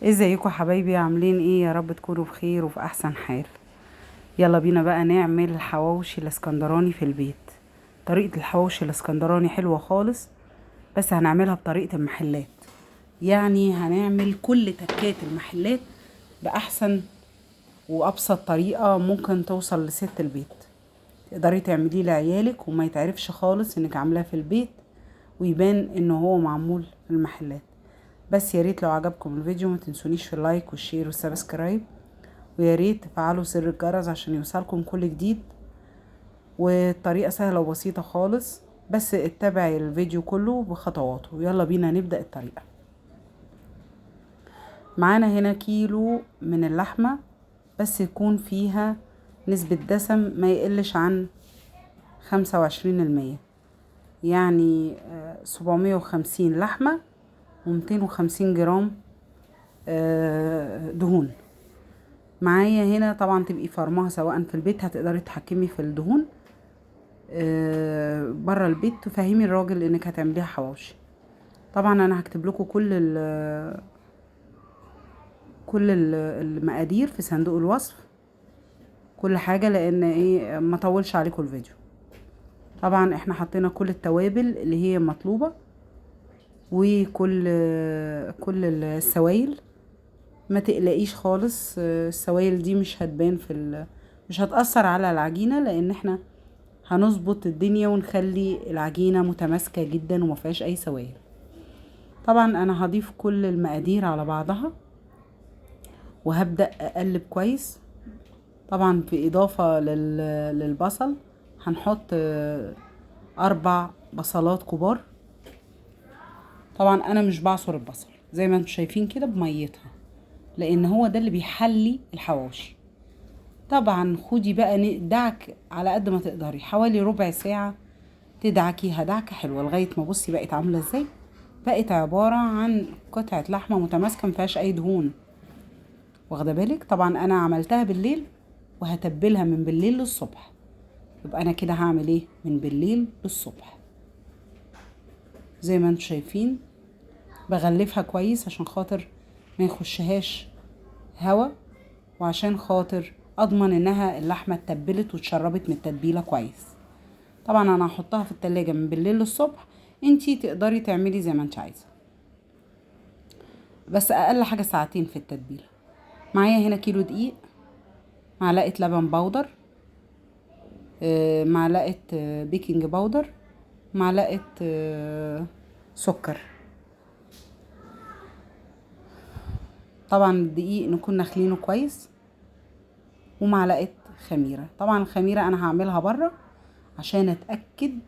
ازيكم حبايبي؟ عاملين ايه؟ يا رب تكونوا بخير وفي احسن حال. يلا بينا بقى نعمل الحواوشي الاسكندراني في البيت. طريقة الحواوشي الاسكندراني حلوة خالص، بس هنعملها بطريقة المحلات، يعني هنعمل كل تكات المحلات بأحسن وأبسط طريقة ممكن توصل لست البيت. تقدري تعمليه لعيالك وما يتعرفش خالص انك عاملاه في البيت ويبان ان هو معمول في المحلات. بس يا ريت لو عجبكم الفيديو ما تنسونيش في ال like وال share وال subscribe، ويا ريت تفعلوا زر الجرس عشان يوصلكم كل جديد. والطريقة سهلة وبسيطة خالص، بس اتبعي الفيديو كله بخطواته. يلا بينا نبدأ الطريقة. معانا هنا كيلو من اللحمة، بس يكون فيها نسبة دسم ما يقلش عن 25%، يعني 750 لحمة و250 جرام دهون. معايا هنا طبعا تبقي فرماها سواء في البيت هتقدري تتحكمي في الدهون، بره البيت تفهمي الراجل انك هتعمليها حواوشي. طبعا انا هكتب لكم كل المقادير في صندوق الوصف، كل حاجة، لان ايه ما طولش عليكم الفيديو. طبعا احنا حطينا كل التوابل اللي هي مطلوبه وكل السوائل، ما تقلقيش خالص، السوائل دي مش هتبان في مش هتأثر على العجينة، لان احنا هنظبط الدنيا ونخلي العجينة متماسكة جدا وما فيهاش اي سوائل. طبعا انا هضيف كل المقادير على بعضها وهبدأ اقلب كويس. طبعا في اضافة للبصل هنحط 4 بصلات كبار. طبعا انا مش بعصر البصل زي ما انتم شايفين كده بميتها، لان هو ده اللي بيحلي الحواوشي. طبعا خدي بقى دعك على قد ما تقدري، حوالي ربع ساعة تدعكيها دعكة حلوة لغاية ما بصي بقت عاملة ازاي. بقت عبارة عن قطعة لحمة متماسكة مفيهاش اي دهون، واخدة بالك؟ طبعا انا عملتها بالليل وهتبلها من بالليل للصبح، يبقى انا كده هعمل ايه من بالليل للصبح. زي ما انتم شايفين بغلفها كويس عشان خاطر ما يخشهاش هوا، وعشان خاطر اضمن انها اللحمة اتبلت واتشربت من التتبيله كويس. طبعا انا هحطها في التلاجة من بالليل للصبح، انتي تقدري تعملي زي ما انت عايزه، بس اقل حاجة ساعتين في التتبيله. معايا هنا كيلو دقيق، معلقه لبن بودر، معلقه baking powder، معلقه سكر. طبعا الدقيق نكون نخلينه كويس، ومعلقة خميره. طبعا الخميره انا هعملها بره عشان اتاكد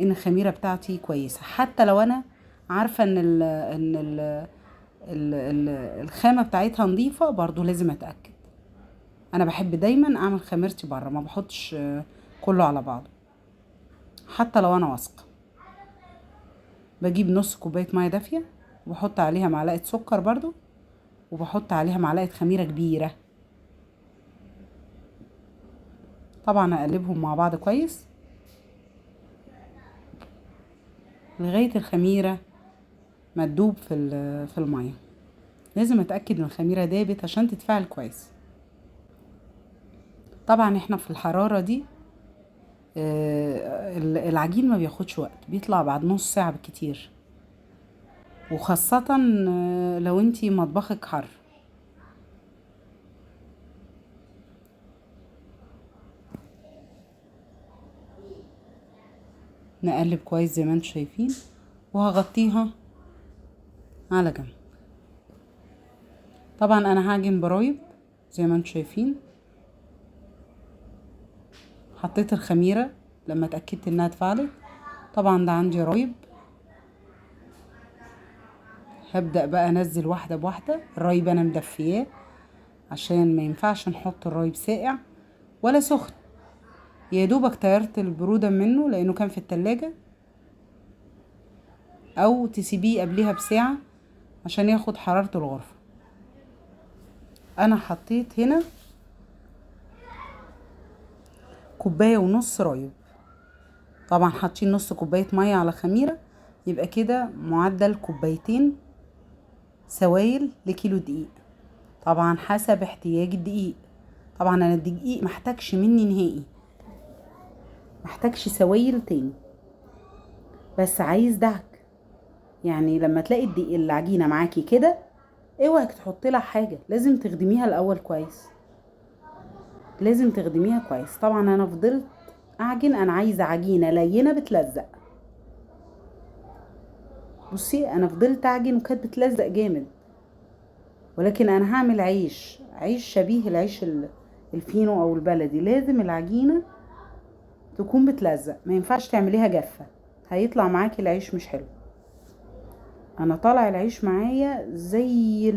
ان الخميره بتاعتي كويسة، حتى لو انا عارفه ان ال ان ال ال ال الخامة بتاعتها نظيفة برضو لازم اتاكد. انا بحب دايما اعمل خميرتي بره، ما بحطش كله على بعضه حتى لو انا واثقة. بجيب نص كوباية مية دافيه وبحط عليها معلقه سكر برضو، وبحط عليها معلقه خميره كبيرة. طبعا اقلبهم مع بعض كويس لغاية الخميره ما تدوب في المية. لازم اتاكد ان الخميره دابت عشان تتفاعل كويس. طبعا احنا في الحرارة دي العجين ما بياخدش وقت، بيطلع بعد نص ساعة بالكتير، وخاصة لو انتي مطبخك حر. نقلب كويس زي ما انتم شايفين، وهغطيها على جنب. طبعا انا هعجن برايب زي ما انتم شايفين. حطيت الخميرة لما اتأكدت انها اتفعلت. طبعا ده عندي رايب، هبدأ بقى انزل واحدة بواحدة. الرايب انا مدفياه عشان ما ينفعش نحط الرايب ساقع ولا سخن، يا دوبك طيرت البرودة منه لانه كان في التلاجة، او تسيبيه قبلها بساعة عشان ياخد حرارة الغرفة. انا حطيت هنا 1.5 كوباية رايب. طبعا حاطين نص كوباية مية على خميرة، يبقى كده معدل 2 كوباية سوائل لكيلو دقيق، طبعا حسب احتياج الدقيق. طبعا انا الدقيق محتاجش مني نهائي، محتاجش سوائل تاني، بس عايز دعك. يعني لما تلاقي الدقيق العجينة معاكي كده اوعك تحطي لها حاجة، لازم تخدميها الاول كويس، لازم تخدميها كويس. طبعا انا فضلت اعجن، انا عايزه عجينه لينه بتلزق. بصي انا فضلت اعجن وكانت بتلزق جامد، ولكن انا هعمل عيش، عيش شبيه العيش الفينو او البلدي. لازم العجينة تكون بتلزق، ما ينفعش تعمليها جافة، هيطلع معاكي العيش مش حلو. انا طالع العيش معايا زي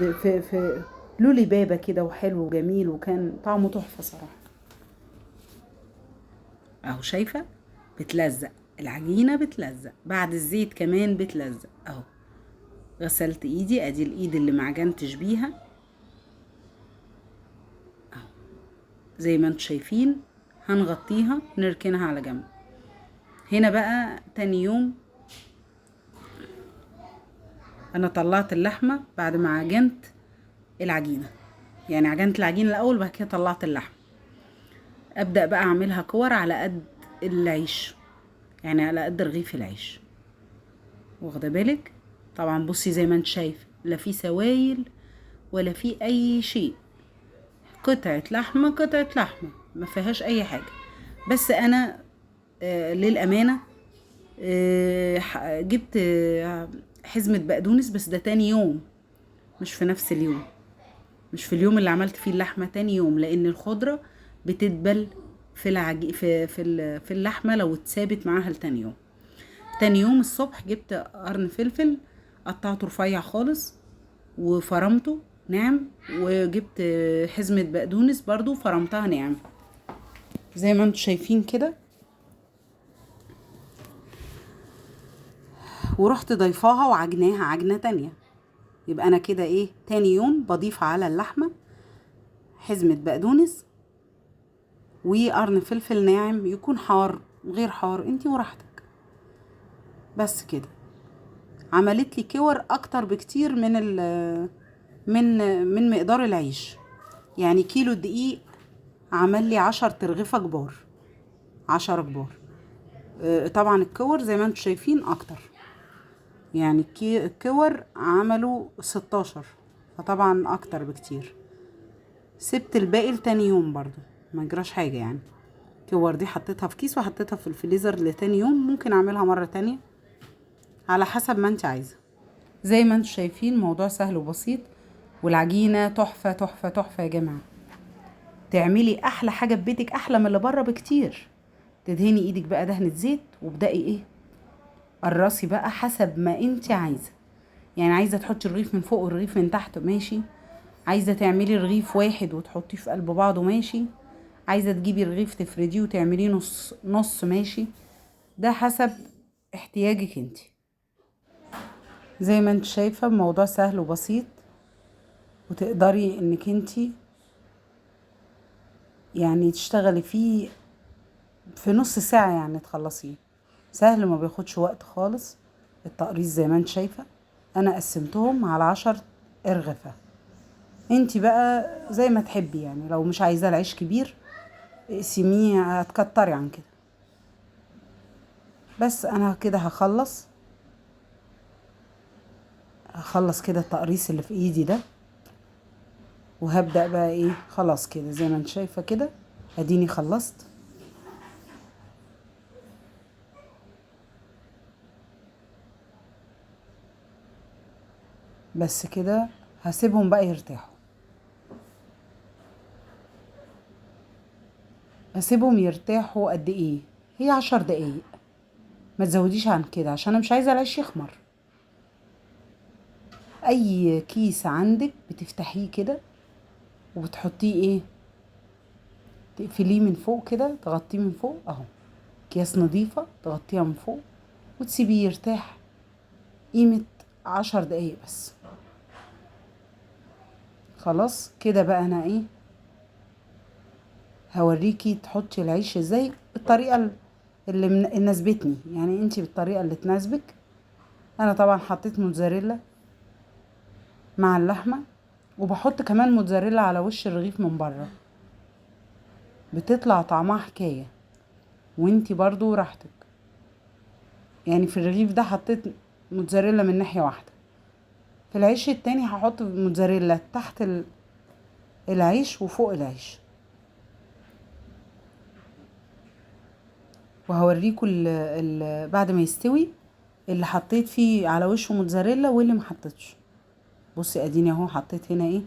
في لولي بابا كده، وحلو وجميل، وكان طعمه تحفة صراحة. اهو شايفه بتلزق العجينة، بتلزق بعد الزيت كمان بتلزق اهو. غسلت ايدي، ادي الايد اللي ما عجنتش بيها اهو زي ما انتم شايفين. هنغطيها نركنها على جنب. هنا بقى تاني يوم انا طلعت اللحمة بعد ما عجنت العجينة، يعني عجنت العجينة الاول وبعد كده طلعت اللحمة. ابدا بقى اعملها كور على قد العيش، يعني على قد رغيف العيش، واخده بالك؟ طبعا بصي زي ما انت شايف لا في سوائل ولا في اي شيء، قطعه لحمه قطعه لحمه ما فيهاش اي حاجة. بس انا للامانة جبت حزمه بقدونس، بس ده تاني يوم، مش في نفس اليوم، مش في اليوم اللي عملت فيه اللحمة، تاني يوم، لان الخضرة بتدبل في العجي في في في اللحمة لو اتسابت معاها لتاني يوم. تاني يوم الصبح جبت قرن فلفل قطعته رفيع خالص وفرمته ناعم، وجبت حزمه بقدونس برضو فرمتها ناعم زي ما انتم شايفين كده، ورحت ضيفاها وعجناها عجنه تانية. يبقى انا كده ايه، تاني يوم بضيف على اللحمة حزمه بقدونس وقرن فلفل ناعم، يكون حار غير حار انتي وراحتك. بس كده عملت لي كور اكتر بكتير من من من مقدار العيش. يعني كيلو دقيق عمل لي 10 ترغيفه كبار، 10 كبار. طبعا الكور زي ما انتم شايفين اكتر، يعني الكور عملوا 16، فطبعا اكتر بكتير. سبت الباقي لتاني يوم برضو، ما جراش حاجة. يعني الكور دي حطيتها في كيس وحطيتها في الفريزر لتاني يوم، ممكن اعملها مرة تانية على حسب ما انت عايزه. زي ما انتم شايفين موضوع سهل وبسيط، والعجينه تحفة تحفة تحفة يا جماعة. تعملي احلى حاجة في بيتك، احلى من اللي بره بكتير. تدهني ايدك بقى دهنه زيت، وابدأي ايه، قرصي بقى حسب ما انت عايزه. يعني عايزه تحطي الرغيف من فوق والرغيف من تحت ماشي، عايزه تعملي رغيف واحد وتحطيه في قلب بعضه ماشي، عايزه تجيبي رغيف تفرديه وتعمليه نص نص ماشي، ده حسب احتياجك انت. زي ما انت شايفه الموضوع سهل وبسيط، وتقدري انك انت يعني تشتغلي فيه في نص ساعة، يعني تخلصيه سهل، ما بياخدش وقت خالص. التقريص زي ما انت شايفه انا قسمتهم على 10 ارغفه، انت بقى زي ما تحبي. يعني لو مش عايزه العيش كبير اقسميه، هتكتري عن كده. بس انا كده هخلص كده التقريص اللي في ايدي ده، وهبدأ بقى ايه، خلاص كده زي ما انت شايفه كده اديني خلصت. بس كده هسيبهم بقى يرتاحوا، هسيبهم يرتاحوا قد ايه؟ هي 10 دقايق، ما تزوديش عن كده عشان انا مش عايزه العيش يخمر. اي كيس عندك بتفتحيه كده وبتحطيه ايه، تقفليه من فوق كده، تغطيه من فوق اهو، اكياس نظيفة تغطيها من فوق وتسيبيه يرتاح قيمة 10 دقايق بس. خلاص كده بقى انا ايه، هوريكي تحطي العيش ازاي بالطريقة اللي ناسبتني، يعني انتي بالطريقة اللي تناسبك. انا طبعا حطيت موتزاريلا مع اللحمة، وبحط كمان موتزاريلا على وش الرغيف من بره، بتطلع طعمها حكاية. وانتي برضو راحتك. يعني في الرغيف ده حطيت موتزاريلا من ناحية واحدة، في العيش التاني هحط موتزاريلا تحت العيش وفوق العيش. وهوريكم بعد ما يستوي اللي حطيت فيه على وشه موتزاريلا واللي ما حطيتش. بصي اديني اهو، حطيت هنا ايه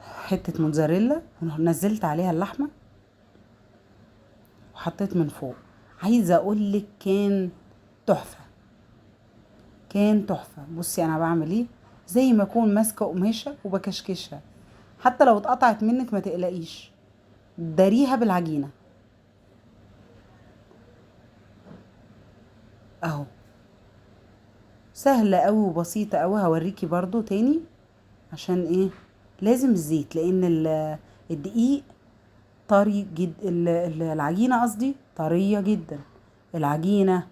حتة موتزاريلا ونزلت عليها اللحمة وحطيت من فوق. عايزة اقولك كان تحفة، كان تحفة. بصي انا بعمل ايه، زي ما اكون ماسكة قماشة وبكشكشها، حتى لو اتقطعت منك ما تقلقيش، داريها بالعجينة اهو. سهلة قوي وبسيطة قوي. هوريكي برضو تاني عشان ايه لازم الزيت، لان الدقيق طري جد، العجينة قصدي طرية جدا، العجينة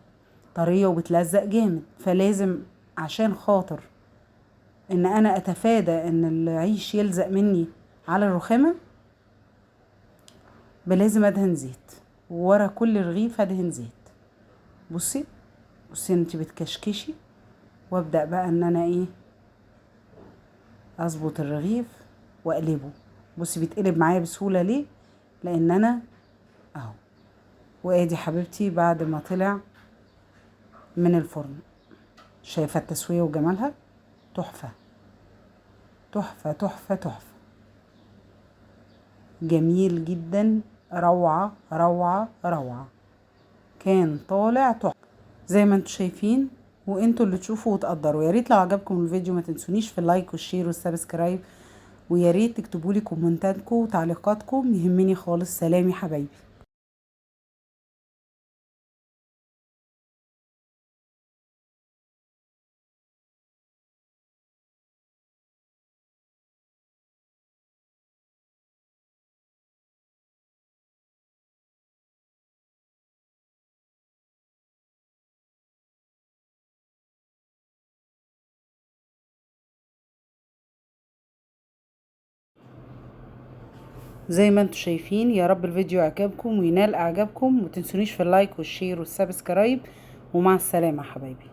طرية وبتلزق جامد، فلازم عشان خاطر ان انا اتفادى ان العيش يلزق مني على الرخامة بلازم ادهن زيت، وورا كل رغيف ادهن زيت. بصي بصي انت بتكشكشي، وابدأ بقى ان انا ايه اظبط الرغيف واقلبه. بصي بيتقلب معايا بسهولة ليه؟ لان انا اهو. وادي حبيبتي بعد ما طلع من الفرن، شايفة التسوية وجمالها؟ تحفة تحفة تحفة تحفة، جميل جدا، روعة روعة روعة، كان طالع تحفة زي ما انتم شايفين، وانتوا اللي تشوفوا وتقدروا. يا ريت لو عجبكم الفيديو ما تنسونيش في ال like وال share وال subscribe، ويا ريت تكتبوا لي كومنتاتكم وتعليقاتكم، يهمني خالص. سلام يا حبايبي. زي ما انتم شايفين، يا رب الفيديو يعجبكم وينال اعجابكم، ومتنسونيش في ال like وال share وال subscribe، ومع السلامة حبايبي.